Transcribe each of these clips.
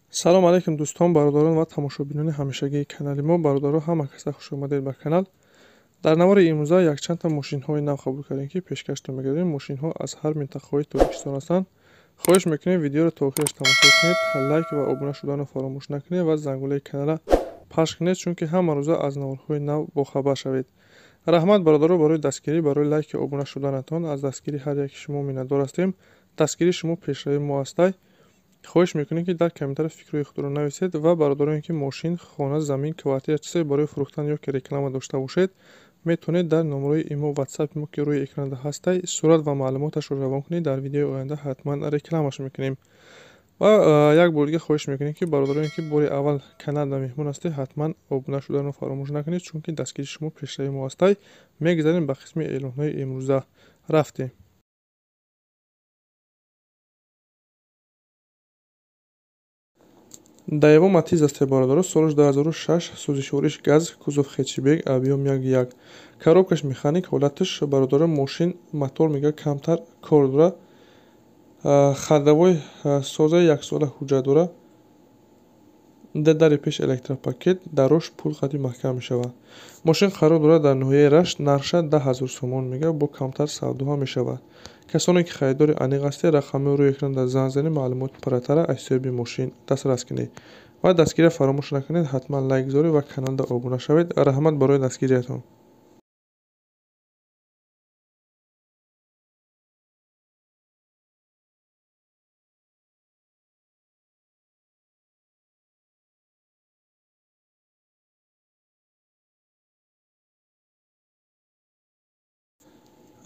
Салом алейкум дӯстон, бародарон ва тамошобинони ҳамешагии канали мо. Бародаро, ҳама каса хуш омадед ба канал. Дар навори имрӯза якчандта мошинҳои нав қабул кардем, ки пешкаштон мегардем. Мошинҳо аз ҳар минтақаҳои Тоҷикистон ҳастанд. Хоҳиш мекунем, видеоро то охираш тамошо кунед, лайк ва обуна шуданро фаромӯш накунед ва зангулаи каналра пахш кунед, чунки ҳама рӯза аз наворҳои нав бохабар шавед. Раҳмат, бародаро, барои дастгирӣ, барои лайки обуна шуданатон. Аз дастгирии ҳар яки шумо миннатдор ҳастем. Дастгирии шумо пешравии мо ҳастай. Хоҳиш мекунем, ки дар комментария фикрҳои худро нависед ва бародароне, ки мошин, хона, замин, квартира, чизе барои фурӯхтан ё ки реклама дошта бошед, метавонед дар номерои имо, ватсапи мо, ки рӯи экранда ҳастай, сурат ва маълумоташро равон кунед. Дар видеои оянда ҳатман рекламаш мекунем. Ва як бор дига хоҳиш мекунем, ки бародароне, ки бори аввал каналда меҳмон ҳастед, ҳатман обуна шуданро фаромӯш накунед, чунки дастгирии шумо пешравии мо ҳастай. Мегузарем ба қисми эълонҳои имрӯза. Рафтем. Даево Матиз асте, бародаро, солаш 2006, сӯзишвориш газ, кузов хэтчбек, объём 1,1. Коробкаш механик, ҳолаташ, бародаро, мошин мотор мега камтар кор дора. Ходовой соза, яксола ҳуҷҷат дора. Дари пеш электропакет, дарош пул қади маҳкам мешавад. Мошин қарор дорад дар ноҳияи Рашт, нархша 10 000 сомон мега, бо камтар савдоҳа мешавад. Касоне ки харидори аниқ ҳастед, рақамҳои рӯи экранда занг занед, маълумоти пурратара аз ҳисоби мошин дастрас кунед. Ва дастгирия фаромӯш накунед, ҳатман лайк гузоред ва каналда обуна шавед. Раҳмат барои дастгириятон.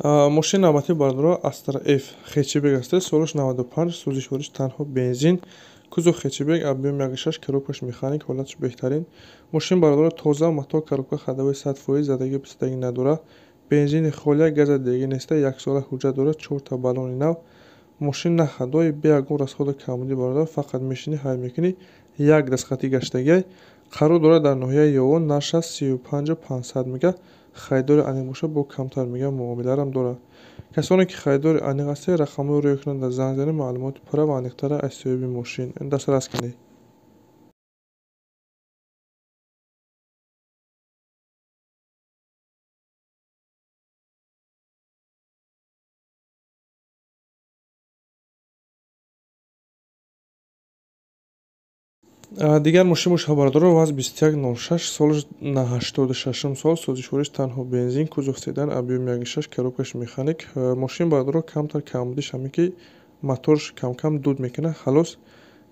Мошини навбатӣ, бародаро, Астра F хэтчбек аст, солаш 95, сӯзишвориш танҳо бензин, кузов хэтчбек, объём 1,6, коробкаш механик, ҳолаташ беҳтарин. Мошин, бародаро, тоза, мотор, коробка, ходовой 100%, задагӣ писадагӣ надорад. Бензини холия, газа деги неста, яксола ҳуҷҷат дорад, чорта баллони нав. Мошин на ходовой, бе ягон расхода камбудӣ, бародар, фақат мешинӣ, ҳай мекунӣ, як дастхатӣ гаштагиай. Қарор дорад дар ноҳияи Ёвон, нархаш 35 500 мега. Харидори аниқ бошад, бо камтар мега муомиларам дорад. Касоне ки харидори аниқ ҳастед, рақамҳои рӯи экранда занг занед, маълумоти пурра ва аниқтара аз соҳиби мошин дастрас кунед. Дигар мошин бошад, бародаро, ВАЗ 2106, солаш 86-ум сол, сӯзишвориш танҳо бензин, кузов седан, объём 1,6, коробкаш механик. Мошин, бародаро, камтар камбудиш ҳамин ки моторш камкам дуд мекунад, халос,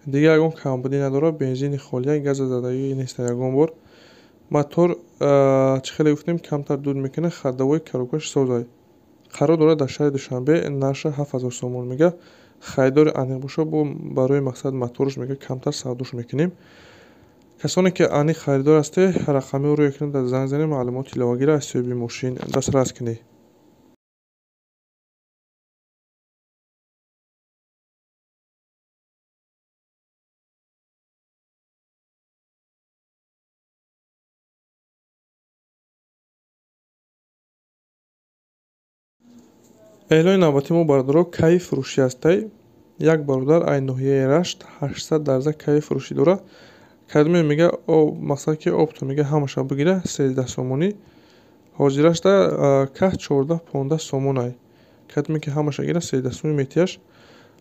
дигар ягон камбудӣ надорад. Бензини холия, газа задагӣ неста ягон бор. Мотор, чӣ хеле гуфтем, камтар дуд мекунад, ходовой, коробкаш созай. Қарор дорад дар шаҳри Душанбе, нархша 7000 сомон мега. Харидори аниқ бошад, бо барои мақсад моторш мега камтар савдош мекунем. Касоне ки аниқ харидор ҳастед, рақамҳои рӯи экранда занг занед, маълумоти иловагиро аз соҳиби мошин дастрас кунед. Эълони навбатии мо, бародаро, кайи фурӯшӣ ҳастай. Як бародар ай ноҳияи Рашт 800 дарза кайи фурӯшӣ дорад. Кадоме мега, мақсад ки опто мега, ҳамаша бигира 13 сомонӣ. Ҳозирашда каҳ 14-15 сомонай. Кадоме ки ҳамаша гира, 13 сомонӣ метиҳаш.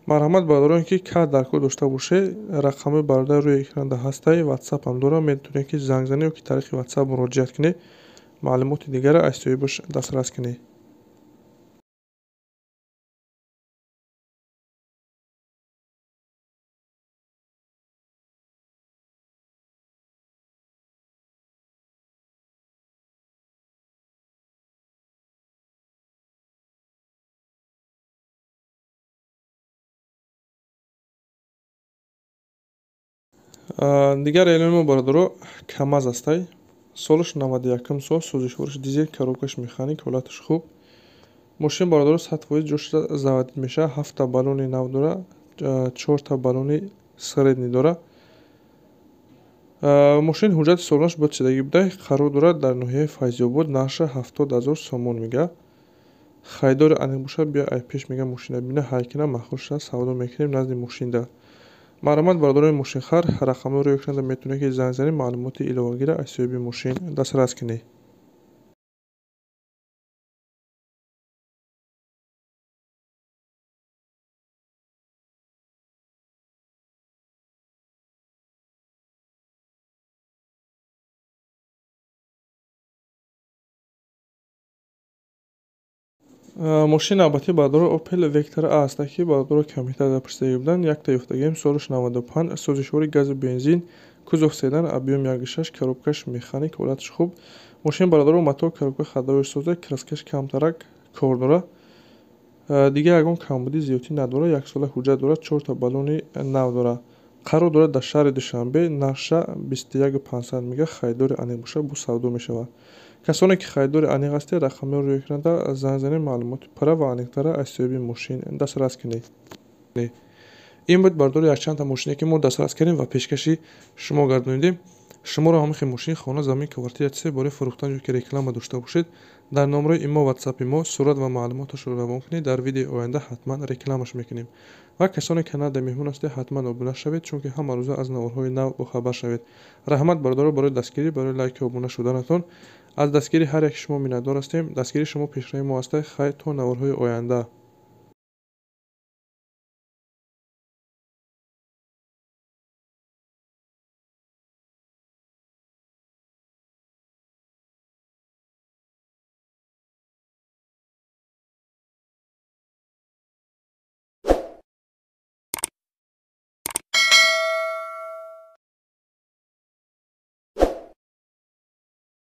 Марҳамат, бародароне ки каҳ дар кор дошта бошед, рақамҳои бародар рӯи экранда ҳастай, ватсапам дорам, метавонед ки занг занед ё ки тариқи ватсап муроҷиат кунед, маълумоти дигарро аз соҳибаш дастрас кунед. Дигар эълони мо, бародаро, КамАЗ ҳастай. Солаш 91-ум сол, сӯзишвориш дизел, коробкаш механик, ҳолаташ хуб. Мошин, бародаро, 100% ҷош заводить мешавад, ҳафта баллони нав дорад, чорта баллони средний дорад. Мошин ҳуҷҷати солонаш бояд шидагӣ буда. Қарор дорад дар ноҳияи Файзиобод, нархша 70 000 сомон мега. Харидори аниқ бошад, биё ай пеш мега, мошина бина, ҳай кина, маъқул шуда, савдо мекунем назди мошинда. Марҳамат, бародарони мошинхар, рақамҳоро рӯи экранда метавонед, ки занг занед, маълумоти иловагиро аз соҳиби мошин дастрас кунед. Мошини навбатӣ, бародаро, Opel Vectra A аст, ки бародаро комментария пурсида буданд. Якта ёфтагием, солаш 95, сӯзишвори газу бензин, кузов седан, объем 1,6, коробкаш механик, ҳолаташ хуб. Мошин, бародаро, мотор, коробка ходовояш соза, краскаш камтарак кор дорад. Дигар ягон камбудӣ зиёдтӣ надорад, яксола ҳуҷҷат дорад, чорта баллони нав дорад. Қарор дорад дар шаҳри Душанбе, нархша 21 500 мега, харидори аниқ бошад, бо савдо мешавад. Касоне ки харидори аниқ ҳастед, рақамҳоро рӯи экранда занг занед, маълумоти пурра ва аниқтара аз соҳиби мошин дастрас кунед. Ин буд, бародаро, якчандта мошине, ки мо дастрас кардем ва пешкаши шумо гардонидем. Шуморо ҳамин хел мошин, хона, замин, квартира, чизе бораи фурӯхтан ё ки реклама дошта бошед, дар номерои имо, ватсапи мо сурат ва маълумоташро равон кунед, дар видеои оянда ҳатман рекламаш мекунем. Ва касоне ки каналда меҳмон ҳастед, ҳатман обуна шавед, чунки ҳама рӯза аз наворҳои нав бохабар шавед. Раҳмат, бародаро, барои дастгирӣ, барои лайку обуна шуданатон. Аз дастгири ҳар яки шумо миннатдор ҳастем. Дастгирии шумо пешравии мо аст. Хайр, то наворҳои оянда.